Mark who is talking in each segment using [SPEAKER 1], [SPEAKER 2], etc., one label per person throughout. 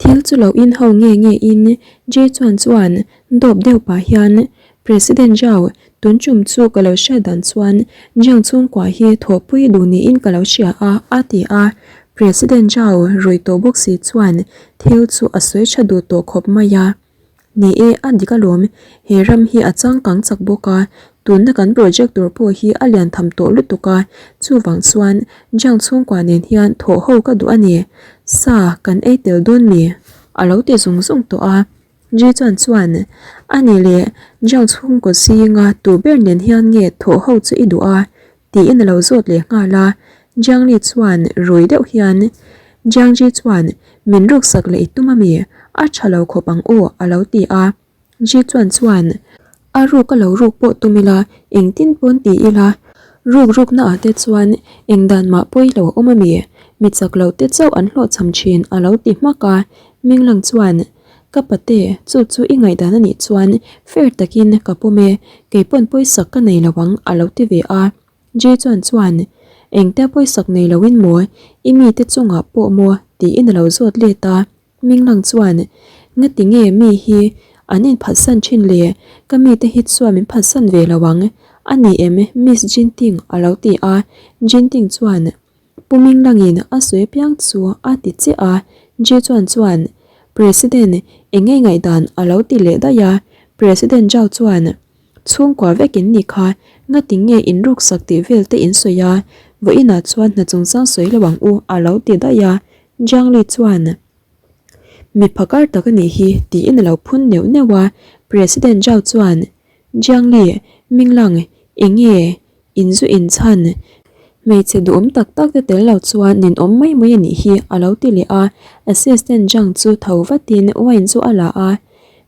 [SPEAKER 1] Thil chu lo in ho nge nge in Jay chuan chuan dawp deuh pah hian President Zhao tun tum chu ka lo hriat dan chuan Jiang chhungkua hi thawhpui duh niin ka lo hria a a ti a. President Zhao rui tawh bawk si chuan thil chu a sawi tha duh tawh khawp mai a. Ni e, a dik alawm. He ram hi a changkang chak bawk a, tunna kan project tur pawh hi a lian tham tawh lutuk a, chuvang chuan Jiang chhungkua nen hian thawh ho ka duh a ni. Sa kan ei tel dawn mi? A lo ti zung zung tawh a. Ji chuan chuan, A ni le, Jiang chhungkaw zinga tu ber nen hian nge thawh ho chu i duh a? Tiin a lo zawt leh nghal a, Jiang Li chuan rui deuh hian, Jiang Ji chuan min ruksak leh i tum a mi? A tha lo khawp ang aw a lo ti a. Ji chuan chuan, A ruk a lo ruk pawh tum ila, engtin pawn ti ila, ruk rukna ah te chuan eng dan mah pawi lo a awm a mi? Mi chak lo te chauh an hlawhchham thin a lo ti hmak a. Minglang chuan, Ka pate, chu chu i ngaihdan a nih chuan fair takin ka pawm e, kei pawn pawisak ka nei lo ang a lo ti ve a. Jay chuan chuan, Engtia pawisak nei loin maw, i mite chungah pawh maw? tiin a lo zawt let a. Minglang chuan, Ngati nge mi hi an inphatsan thin le, ka mite hi chuan min phatsan ve lo ang, a ni em Miss Jinting a lo ti a. Jinting chuan, Pu Minglangin a sawi apiang chu a ti chiah a, Ji chuan chuan, President, eng nge ngaihdan a lo ti leh daih a, President Zhao chuan, Chhungkua vek in ni kha, ngati nge in ruksak tih vel te in sawi a, vawiinah chuan hna chungchang sawi lo ang u a lo ti daih a, Jiang Li chuan, Mi phakar tak a nih hi tiin a lo phun neuh neuh a, President Zhao chuan, Jiang Li, Minglang, eng nge In zu in chhan. Hmeichhe duhawm tak tak te tel lo chuan nin awm mai mai a nih hi a lo ti leh a. Assistant Zhang chu tho vatin wine chu a la a.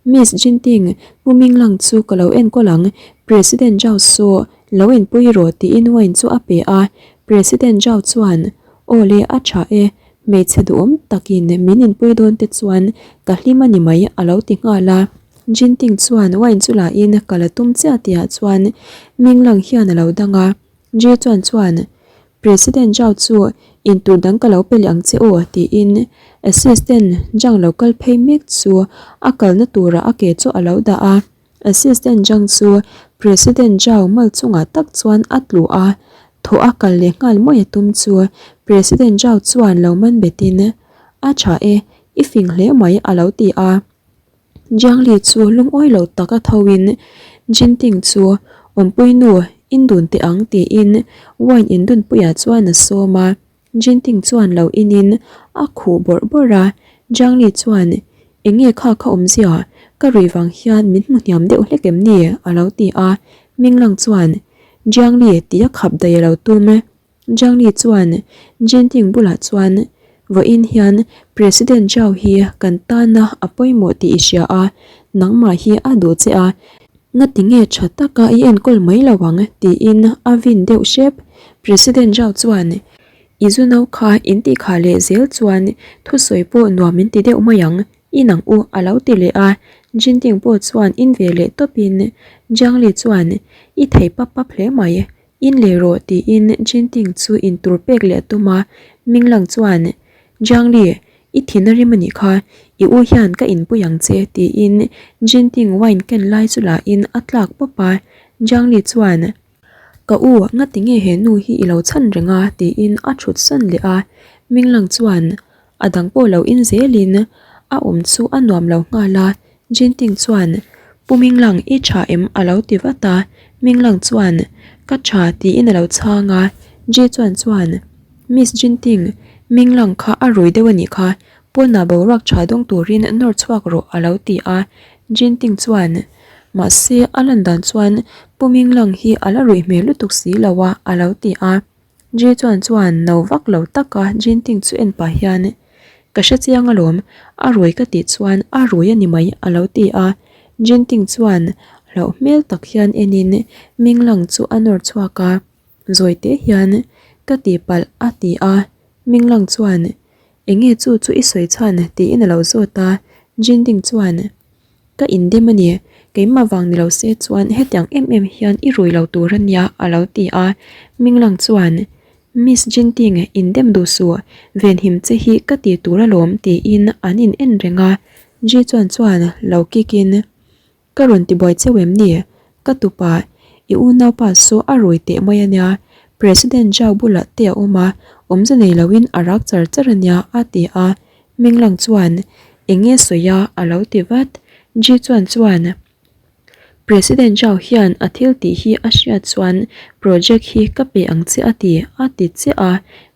[SPEAKER 1] Miss Jinting, Pu Minglang chu ka lo enkawl ang, President Zhao saw lo inpui rawh tiin wine chu a pe a. President Zhao chuan, Aw le, a tha e, hmeichhe duhawm takin min inpui dawn te chuan ka hlim a ni mai a lo ti nghal a. Jinting chuan wine chu la in ka la tum chiah tihah chuan Minglang hian a lo dang a, Ji chuan chuan President Zhao chu intur dang ka lo pe leh ang che aw tiin Assistant Zhang lo kal phei mek chu a kalna turah a ke chu a lo dah a, Assistant Zhang chu President Zhao mal chungah tak chuan a tlu a, thaw a kal leh nghal mawi a tum chu President Zhao chuan lo man betin A tha e, i fing hle mai a lo ti a. Jiangli chu lungawi lo tak a tho in Jinting chu awmpui nu in dun teh ang tiin wine in dunpuiah chuan a sawm a, Jinting chuan lo in in a khuh bawrh bawrh a, Jiangli chuan eng nge kha kha awmzia ka rui vang hian min hmu hniam deuh hlek em ni a lo ti a, Minglang chuan Jiangli tih a khap daih a lo tum. Jiang Li chuan Jinping bulah chuan, Vawiin hian President Zhao hi kan tana a pawimawh tih i hria a, nangmah hi a duh che a, ngati nge tha taka i enkawl mai lo ang tiin a vin deuh hrep. President Zhao chuan, I zu no kha in tih khah leh zel chuan thusawi pawh nuam in ti deuh mai ang, in ang u a lo ti leh a. Jinping pawh chuan in ve leh tawpin Jiang Li chuan, I thei pap pap hle mai, In leh rawh tiin Jinting chu in tur pek leh a tum a, Minglang chuan, Jiangli, i thin a rim a nih kha, i u hian ka inpui ang che tiin Jinting wine ken lai chu la in a tlak pawp a, Jiangli chuan, Ka u, ngati nge he nu hi i lo chhan reng a tiin a thut san leh a, Minglang chuan, A dang pawh lo in zelin a awm chu a nuam lo nghal a, Jinting chuan, Pu Minglang i tha em? a lo ti vat a, Minglang chuan, Ka tha tiin a lo chhang a, Ji chuan chuan, Miss Jinting, Minglang kha a rui deuh a nih kha, pawnah boruak tha dawng turin nawr chhuak rawh a lo ti a, Jinting chuan, Mahse a lan dan chuan Pu Minglang hi a la ruih hmel lutuk si lo a a lo ti a. Ji chuan chuan no vak lo taka Jinting chu en pah hian, Ka hre chiang alawm, a rui ka tih chuan a rui a ni mai a lo ti a. Jinting chuan hlauh hmel tak hian enin Minglang chu a nawr chhuak a, zawi te hian, Ka tihpalh a ti a. Minglang chuan, Eng nge chu chu i sawi chhan? tiin a lo zawt a. Jinting chuan, Ka indem a ni, keimah vang ni lo se chuan hetiang em em hian i rui lo tur a nia a lo ti a, Minglang chuan. Miss Jinting, indem duh suh, venhim che hi ka ti tur alawm tiin an in en reng a, Ji chuan chuan lo kick in, Ka rawn ti buai cheu em ni? Ka tupa, i unaupa saw a rui teh mai a nia, President Zhao bulah te a awm a, awmze nei loin a rak char char a nia a ti a, Minglang chuan, Eng nge sawi a? a lo ti vat. Ji chuan chuan, President Zhao hian a thil tih hi a hriat chuan project hi ka pe ang che a ti, a ti chiah a.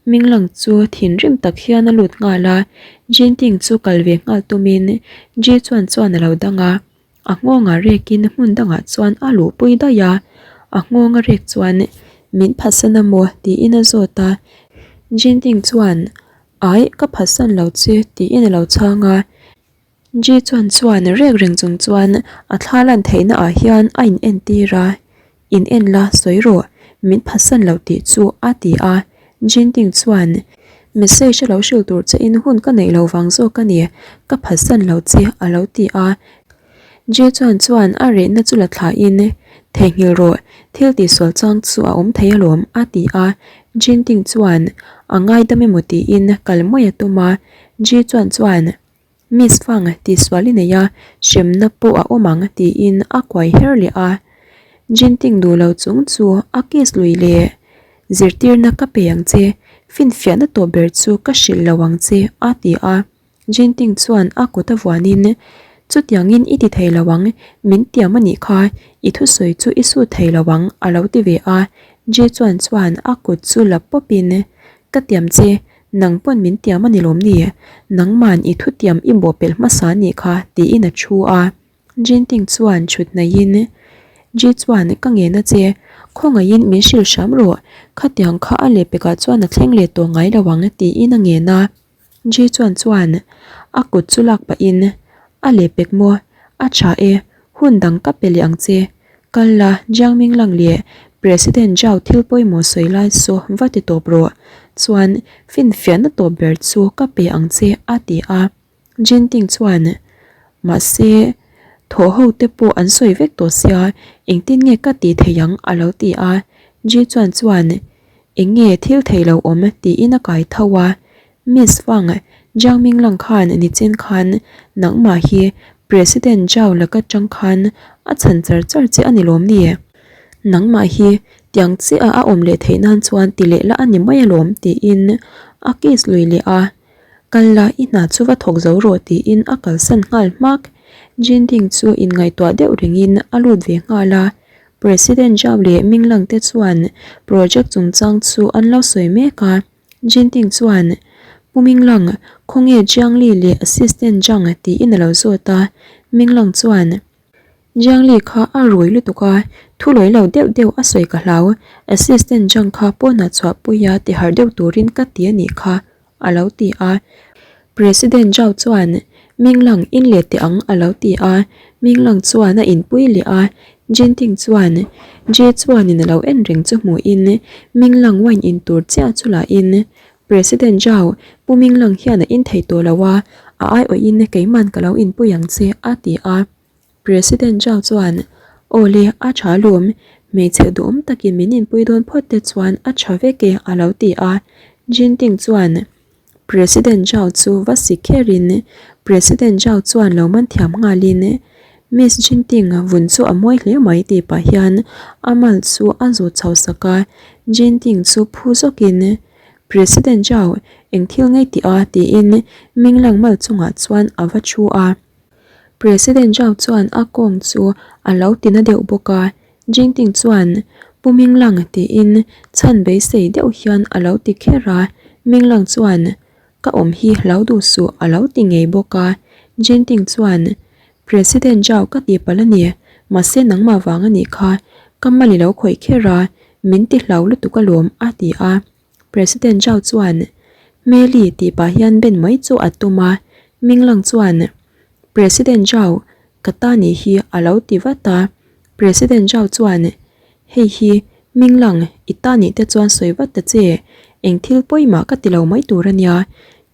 [SPEAKER 1] Minglang chu thinrim tak hian a lut nghal a, Jinting chu kal ve nghal tumin Ji chuan chuan a lo dang a, a nghawngah rekin hmun dangah chuan a luhpui daih a, a nghawnga rek chuan min phatsan a maw tiin a zawt a, Jinting chuan Aih ka phatsan lo che tiin a lo chhang a. Ji chuan chuan rek reng chung chuan a thla lan theihna ah hian a in entir a, In en la sawi rawh, min phatsan lo tih chu a ti a. Jinting chuan message a lo hrilh tur che in hun ka neih lo vang zawk a ni, ka phatsan lo che a lo ti a. Ji chuan chuan a rehna chu la thla in, Theihnghilh rawh, thil tihsual chang chu a awm thei alawm a ti a. Jinting chuan a ngaidam emaw tiin kal mai a tum a. Ji chuan chuan. Miss Fang tihsual i nei a, hremna pawh a awm ang tiin a kuai her leh a. Jinting duh lo chung chu a kiss lui leh, Zirtirna ka pe ang che, finfiahna tawp ber chu ka hrilh lo ang che a ti a. Jinting chuan a kut a vuanin, Chutiangin i ti thei lo ang, min tiam a nih kha, i thusawi chu i sut thei lo ang a lo ti ve a. Ji chuan chuan a kut chu la pawpin, Ka tiam che, Nang pawn min tiam a ni lawm ni? Nangman i thutiam i bawhpelh hmasa a nih kha, tiin a thu a. Jinting chuan chhut hnaihin, Ji chuan ka ngen a che, khawngaihin min hrilh hram rawh, khatiang kha a lehpekah chuan a thleng leh tawh ngai lo ang, tiin a ngen a. Ji chuan chuan a kut chu lak pahin, A lehpek maw? A tha e, hun dang ka pe leh ang che, Kal la, Jiang Minglang leh President Zhao thil pawimawh sawi lai saw va ti tawp rawh. Chuan, finfiahna tawp ber chu ka pe ang che a ti a. Jinting chuan, Mahse, thawh ho te pawh an sawi vek tawh sia, engtin nge ka tih theih ang a lo ti a. Ji chuan chuan, Eng nge thil thei lo awm tiin a kai tho a. Miss Fang, Jiang Minglang khan nichin khan nangmah hi President Zhao laka tang khan a chhan char char che a ni lawm ni? Nangmah hi tiang chiah a awm leh theih nan chuan ti leh la a ni mai alawm tiin a kiss lui leh a, Kal la i hna chu va thawk zo rawh tiin a kalsan nghal hmak. Jin Ding chu inngaihtuah deuh rengin a lut ve nghal a, President Zhao leh Minglang te chuan project chungchang chu an lo sawi mek a. Jinting chuan, Pu Minglang, khawnge Jiang Li leh Assistant Zhang tiin a lo zawt a. Minglang chuan, Jiang Li kha a rui lutuk a, thu lawi lo deuh deuh a sawi ka hlau, Assistant Zhang kha pawnah chhuahpuia ti harh deuh turin ka ti a nih kha, a lo ti a. President Zhao chuan, Minglang in leh teh ang a lo ti a, Minglang chuan a inpui leh a, Jinting chuan Ji chuanin a lo en reng chu hmuhin Minglang wine in tur chiah chu lahin President Zhao, Pu Minglang hian a in thei tawh lo a, a aiawhin keiman ka lo inpui ang che a ti a. President Zhao chuan, Aw le, a tha alawm, hmeichhe duhawm takin min inpui dawn phawt te chuan a tha vek e a lo ti a. Jinting chuan President Zhao chu va si kherin President Zhao chuan lo man thiam nghalin Miss Jinting vun chu a mawi hle mai tih pah hian a mal chu a zawt chho sak a, Jinting chu phu zawkin President Zhao eng thil ngei tih a tiin Minglang mal chungah chuan a va thu a. President Zhao chuan a kawng chu a lo ti na deuh bawk a, Jinting chuan Pu Minglang tiin chhan beisei deuh hian a lo ti kher a, Minglang chuan Ka awm hi hlau duh suh a lo ti ngei bawk a, Jinting chuan President Zhao ka ti palh a ni, mahse nangmah vang a nih kha, ka mal i lo khawih kher a, min ti hlau lutuk alawm a ti a. President Zhao chuan Hmeli tih pah hian ben mai chu a tum a, Minglang chuan President Zhao ka ta nih hi a lo ti vat a, President Zhao chuan Hei hi Minglang i ta nih te chuan sawi vat ta che, eng thil pawimah ka ti lo mai tur a nia,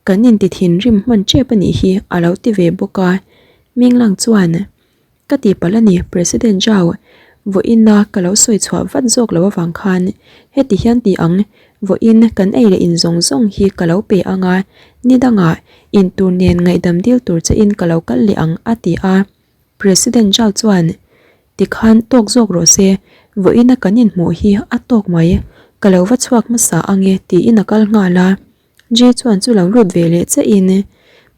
[SPEAKER 1] kan inti thinrim hman tep a nih hi a lo ti ve bawk a, Minglang chuan Ka tihpalh a ni, President Zhao. Vawiina ka lo sawi chhuah vat zawk lo avang khan heti hian ti ang, vawiin kan ei leh in zawng zawng hi ka lo pe ang a, ni dangah in tur nen ngaihdam dil tur che in ka lo kal leh ang a ti a. President Zhao chuan Tikhan tawk zawk rawh se, vawiina kan inhmuh hi a tawk mai, ka lo va chhuak hmasa ang e tiin a kal nghal a. Jay chuan chu lo lut ve leh che in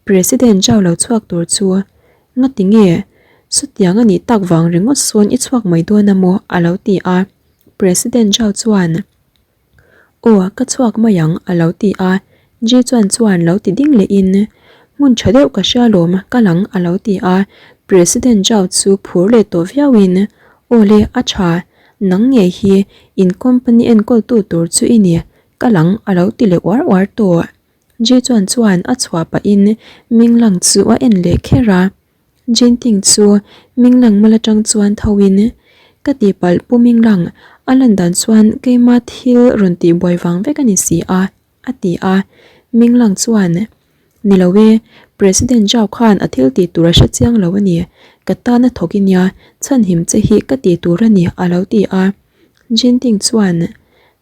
[SPEAKER 1] President Zhao lo chhuak tur chu ngati nge sutiang a nih tak vang ringawt sawn i chhuak mai dawn a maw a lo ti a. President Zhao chuan Aw ka chhuak mai ang a lo ti a. Jay chuan chuan lo ti ding leh in hmun tha deuh ka hria lawm ka lang a lo ti a. President Zhao chu phur leh tawh viau in Aw le a tha nang ngei hi in company enkawl tu tur chu i ni Ka lang a lo ti leh uar uar tawh. Ji chuan chuan a chhuah pahin Minglang chu a en leh kher a. Jinting chu Minglang mal atang chuan tho in, Ka tihpalh Pu Minglang, a lan dan chuan keima thil rawn tih buai vang vek a ni si a, a ti a. Minglang chuan, Ni lo e, President Zhao khan a thil tih tur a hre chiang lo a ni. Ka tan a thawk i nia, chhanhim che hi ka tih tur a ni, a lo ti a. Jinting chuan,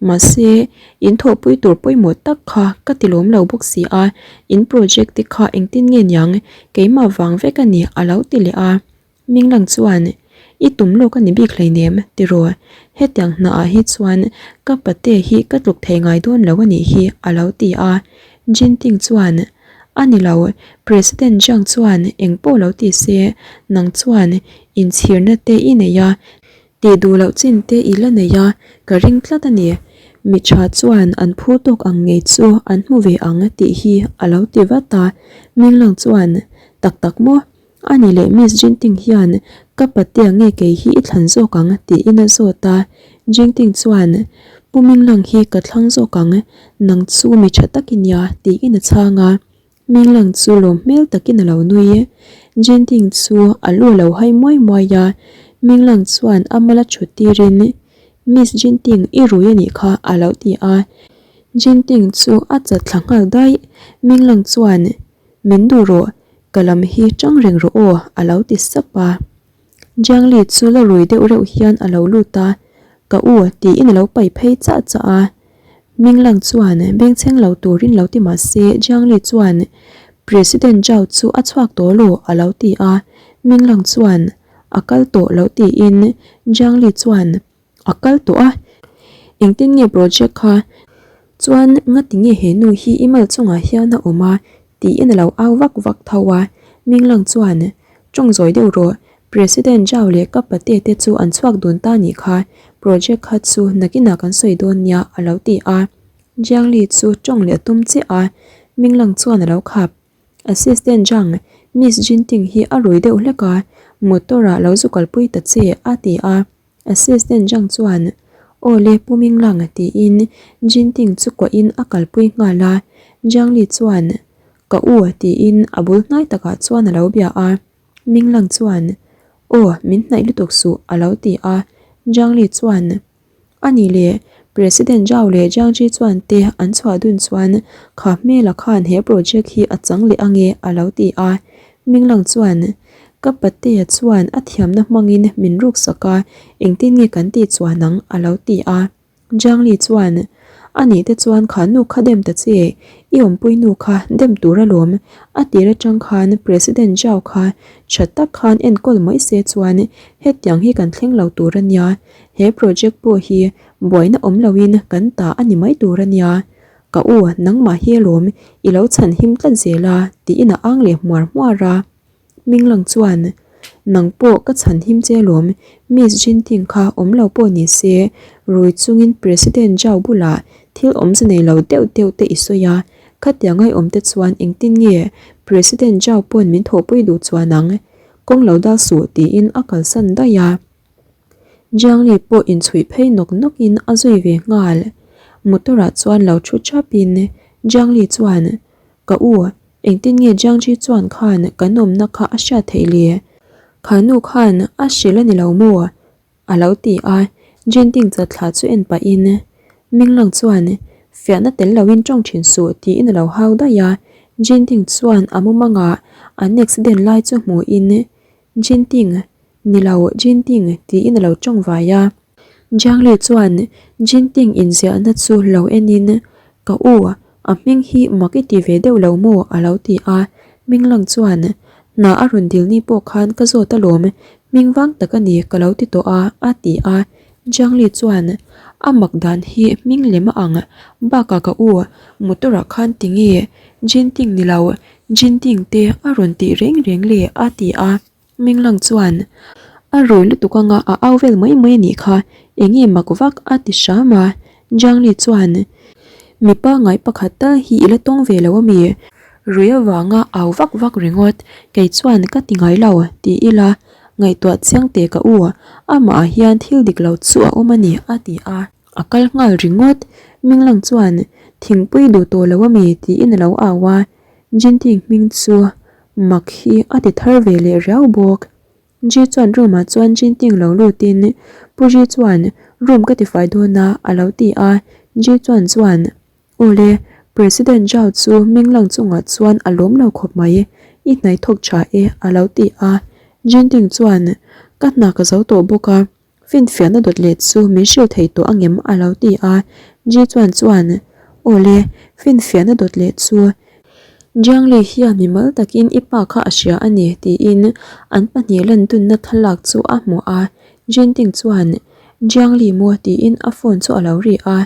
[SPEAKER 1] Mahse, in thawhpui tur pawimawh tak kha ka ti lawm lo bawk si a, in project te kha engtin nge niang, keimah vang vek a ni a lo ti leh a. Minglang chuan, I tum lawk a ni bik hleinem, tiraw, hetiang hnaah hi chuan ka pate hi ka tluk thei ngai dawn lo a nih hi a lo ti a. Jinting chuan, A ni lo, President Jiang chuan engpawh lo ti se, nang chuan inchhirna te i nei a, Tih duh loh chin te i la nei a, ka ring tlat a ni. Mi tha chuan an phu tawk ang ngei chu an hmu ve ang tih hi a lo ti vat a. Minglang chuan, Tak tak maw? A ni leh Miss Jinting hian ka patea nge kei hi i thlan zawk ang tiin a zawt a. Jinting chuan, Pu Minglang hi ka thlang zawk ang, nang chu mi tha tak i nia tiin a chhang a. Minglang chu lawm hmel takin a lo nui. Jinting chu a lu a lo hai muai muai a, Minglang chuan a mala thut tirin, Miss Jinting i rui a nih kha a lo ti a. Jinting chu a chat thla nghal daih. Minglang chuan, Min duh rawh, ka lam hi tang reng rawh aw a lo ti sap a. Jiangli chu la rui deuh reuh hian a lo lut a, Ka u tiin a lo pai phei chah chah a. Minglang chuan bengchheng lo turin lo ti mah se Jiangli chuan President Zhao chu a chhuak tawh lo a lo ti a, Minglang chuan a kal tawh lo tiin Jiangli chuan a kal tawh a, engtin nge project kha chuan ngati nge he nu hi i mal chungah hian a awm a tiin a lo au vak vak tho a, Minglang chuan tawng zawi deuh rawh President Zhao leh ka pate te chu an chhuak dun ta nih kha, project kha chu nakinah kan sawi dawn nia a lo ti a. Jiang Li chu tawng leh a tum chiah a, Minglang chuan a lo khap. Assistant Zhang, Miss Jinting hi a rui deuh hlek a, motor ah lo zu kalpui ta che a ti a. Assistant Zhang chuan, Aw le Pu Minglang tiin Jinting chu kuahin a kalpui nghal a. Jiang Li chuan, Ka u tiin a bul hnai takah chuan a lo bia a. Minglang chuan, Aw, min hnaih lutuk suh, a lo ti a. Jiang Li chuan, A nih leh, President Zhao leh Jiang Ji chuan te an chhuah dun chuan kha hmela khan he project hi a chang leh ange, a lo ti a. Minglang chuan, Ka patea chuan a thiamna hmangin min ruksak a, engtin nge kan tih chuan ang, a lo ti a. Jiangli chuan, A nih te chuan kha nu kha dem ta che, i awmpui nu kha dem tur alawm, a tir atang khan President Zhao kha tha tak khan enkawl mai se chuan hetiang hi kan thleng lo tur a nia, he project pawh hi buaina awm loin kan ta a ni mai tur a nia. Ka u, nangmah hi alawm, i lo chhan him tlat zel a, tiin a ang leh hmuar hmuar a. Minglang chuan, Nang pawh ka chhan him che alawm, Miss Jinting kha awm lo pawh ni se, rui chungin President Zhao bulah thil awmze nei lo deuh deuh te i sawi a, khatiang ai awm te chuan engtin nge President Zhao pawn min thawhpui duh chuan ang? Kawng lo dal suh tiin a kalsan daih a. Jiangli pawh inchhuih phei nawk nawkin a zui ve nghal. Motor ah chuan lo thu thapin Jiangli chuan, Ka u, engtin nge Jiangji chuan khan kan awmna kha a hriat theih le? Kha nu khan a hrilh a ni lo maw? A lo ti a, Jinting chatthla chu en pahin Minglang chuan fiahna tel loin tawng thin suh tiin a lo hau daih a, Jinting chuan a mumangah an accident lai chu hmuhin Jinting. Ni lo, Jinting, tiin a lo tawng vai a. Jiang Li chuan Jinting inziahna chu lo enin, Ka u, a hming hi mak i ti ve deuh lo maw? a lo ti a. Hming lang chuan, Hna a rawn dil ni pawh khan ka zawt alawm, hming vang tak a ni ka lo ti tawh a, a ti a. Jiang Li chuan, A mak dan hi hming lem a ang, bakah ka u, motor ah khan tinge Jinting ni lo, Jinting te a rawn tih reng reng le? a ti a. Minglang chuan, A rui lutuk anga a au vel mai mai a nih kha, enge mak vak a ti hram a. Jiang Li chuan, Mipa ngai pakhat tal hi i la tawng ve lo ami? Rui avanga au vak vak ringawt, kei chuan ka ti ngai lo, ti ila, ngaihtuah chiang teh ka u, amah ah hian thil dik lo chu a awm a ni, a ti a. A kal nghal ringawt, Minglang chuan, Thingpui duh tawh lo ami? tiin a lo au a. Jinting hming chu mak hi a ti thar ve leh riau bawk. Ji chuan room ah chuan Jinting lo lutin Pu Ji chuan room ka tifai dawn a a lo ti a, Ji chuan chuan Awle, President Zhao chu Minglang chungah chuan a lawm lo khawp mai, i hnaih thawk tha e a lo ti a, Jinting chuan Ka hna ka zo tawh bawk a, Finfiahna dawt leh chu min hrilh thei tawh angem a lo ti a, Ji chuan chuan, Awle, finfiahna dawt leh chu Jiang Li hian mimal takin i pa kha a hria a ni tiin an pahnih landunna thlalak chu a hmu a, Jin Ting chuan, Jiang Li maw tiin a phone chu a lo ri a,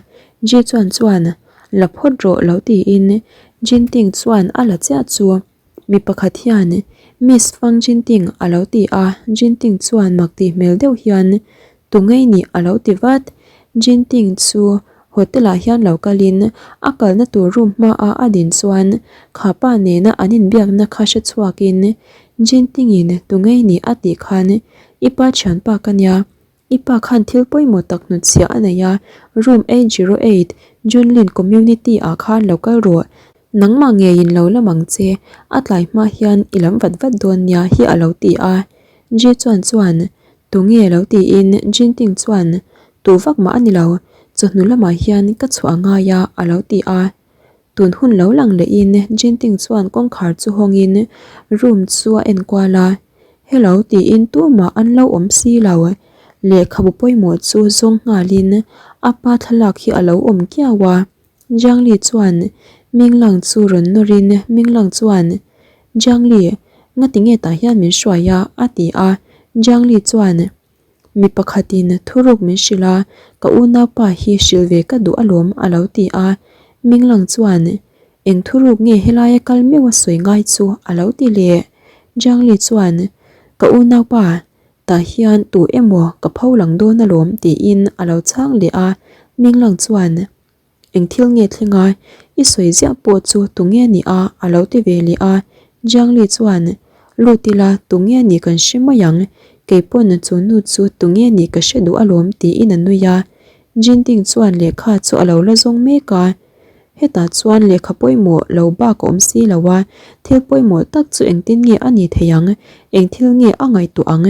[SPEAKER 1] Ji chuan chuan, La phawt rawh lo tiin Jin Ting chuan a la chiah chu. Mi pakhat hian, Miss Fang Jinting a lo ti a, Jinting chuan mak tih hmel deuh hian, Tu ngei nih a lo ti vat. Jinting chu hotel ah hian lo kalin a kalna tur room hmaah a din chuan kha pa nena an inbiakna kha hre chhuakin Jinting in tu ngei nih a tih khan i pa thianpa ka nia I pa khan thil pawimawh tak hnutchhiah a nei a, Room 808, Junlin Community ah khan lo kal rawh. Nangmah ngeiin lo lam ang che, a tlai hma hian i lam vat vat dawn nia hi a lo ti a. Ji chuan chuan, Tunge lo tiin Jinting chuan, Tu vak mah a ni lo, chawhnu lamah hian ka chhuah a ngai a a lo ti a. Tun hun lo lang lehin Jinting chuan kawngkhar chu hawngin room chu a enkual a, Hello tiin tumah an lo awm si lo. Lehkhabu pawimawh chu zawng nghalin a pa thlalak hi a lo awm kiau a. Jiang Li chuan Minglang chu rawn nawrin Minglang chuan, Jiang Li, ngati nge tah hian min hruai a? a ti a. Jiang Li chuan, Mi pakhatin thuruk min hrilh a, ka unaupa hi hrilh ve ka duh alawm a lo ti a. Minglang chuan, Eng thuruk nge helaia kal meuh a sawi ngai chu a lo ti leh. Jiang Li chuan, Ka unaupa, tah hian tu emaw ka pho lang dawn alawm tiin a lo chhang leh a. Minglang chuan, Eng thil nge thleng a, i sawi ziah pawh chu tunge ni a a lo ti ve leh a, Jiang Li chuan, Lut ila tunge ni kan hre mai ang, kei pawn chu nu chu tunge ni ka hre duh alawm tiin a nui a, Jin Ding chuan lehkha chu a lo la zawng mek a, hetah chuan lehkha pawimawh lo bak a awm si lo a, thil pawimawh tak chu engtin nge a ni thei ang, eng thil nge a ngaihtuah ang,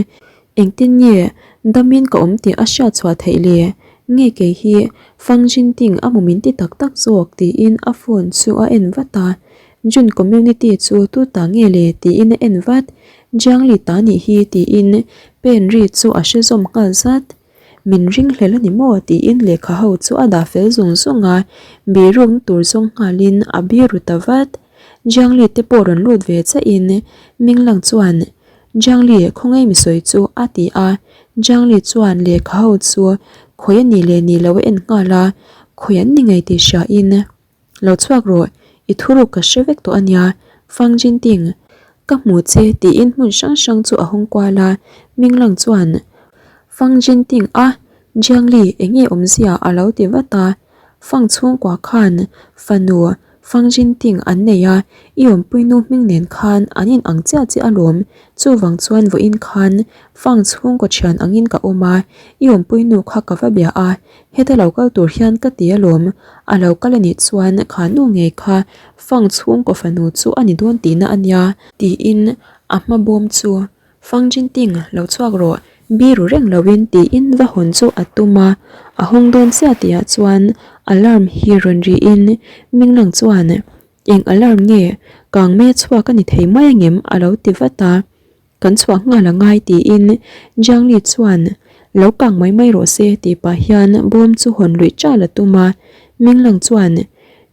[SPEAKER 1] Engtin nge damin ka awm tih a hriat chhuah theih le? Nge kei hi Fang Jinting a hmu min ti tak tak zawk tiin a phone chu a en vat a. Jun community chu tu ta nge le tiin a en vat. Jiang Li ta nih hi tiin pen ri chu a hre zawm nghal zat. Min ring hlel a ni maw tiin lehkha ho chu a dah fel zung zung a, birukna tur zawng nghalin a biru ta vat. Jiang Li te pawh rawn lut ve chiahin Minglang chuan Jiang Li khawngaih mi sawi chu a ti a, Jiang Li chuan lehkha ho chu khawi a nih leh nih loh a en nghal a, khawi an ni ngei tih hria in lo chhuak rawh, i thuruk ka hre vek tawh a nia, Fang Jinting, ka hmu che tiin hmun hrang hrang chu a hawng kual a, Minglang chuan Fang Jinting a, Jiang Li eng nge awmzia a lo ti vat a, Fang chhungkua khan fanu Fang Jinting an nei a, i awmpuinu hming nen khan an in ang chiah chiah alawm, chuvang chuan vawiin khan Fang chhungkaw thian angin ka awm a, i awmpuinu kha ka va bia a, heta lo kal tur hian ka ti alawm, a lo kal anih chuan kha nu ngei kha Fang chhungkaw fanu chu a ni dawn tihna a nia, tiin a hma bawm chu Fang Jinting, lo chhuak rawh, biru reng loin tiin va hawn chu a tum a, a hawng dawn chiah tihah chuan alarm hi rawn riin Minglang chuan, Eng alarm nge? Kang mei a chhuak a ni thei mai angem? a lo ti vat a. Kan chhuah nghal a ngai tiin Jiang Li chuan lo kang mai mai rawh se tih pah hian bawm chu hawn luih ṭal a tum a. Ming Lang chuan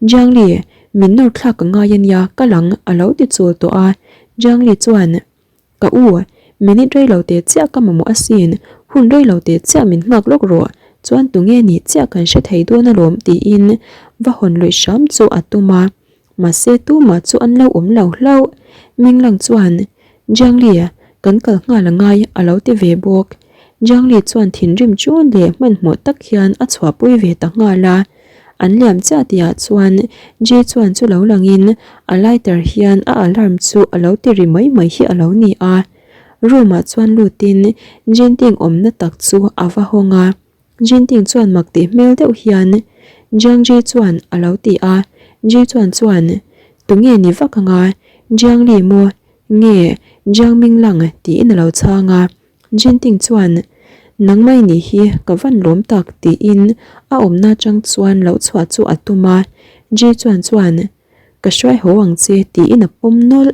[SPEAKER 1] Jiang Li min nawr thlak a ngai a nia ka lang a lo ti chul tawh a. Jiang Li chuan Ka u, minute rei lo teh chiah ka mamawh asin, hun rei lo teh chiah min nghak lawk rawh, chuan tunge nih chiah kan hre thei dawn alawm tiin va hawn luih hram chu a tum a. Mahse tumah chu an lo awm lo hlauh. Minglang chuan, Jiangli, kan kal nghal a ngai a lo ti ve bawk. Jiangli chuan thinrim chun leh hmanhmawh tak hian a chhuahpui ve ta nghal a. An liam chiah tihah chuan Ji chuan chu lo langin a lighter hian a alarm chu a lo ti ri mai mai hi a lo ni a. Room ah chuan lutin Jinting awmna tak chu a va hawng a. Jinting chuan mak tih hmel deuh hian Jiang Ji chuan a lo ti a. Ji chuan chuan, Tunge ni vak anga Jiang Li maw nge Jiang Ming Lang tiin a lo chhang a. Jinting chuan, Nangmah i nih hi ka van lawm tak tiin a awmna atang chuan loh chhuah chu a tum a. Ji chuan chuan, Ka hruai haw ang che tiin a pawm nawlh.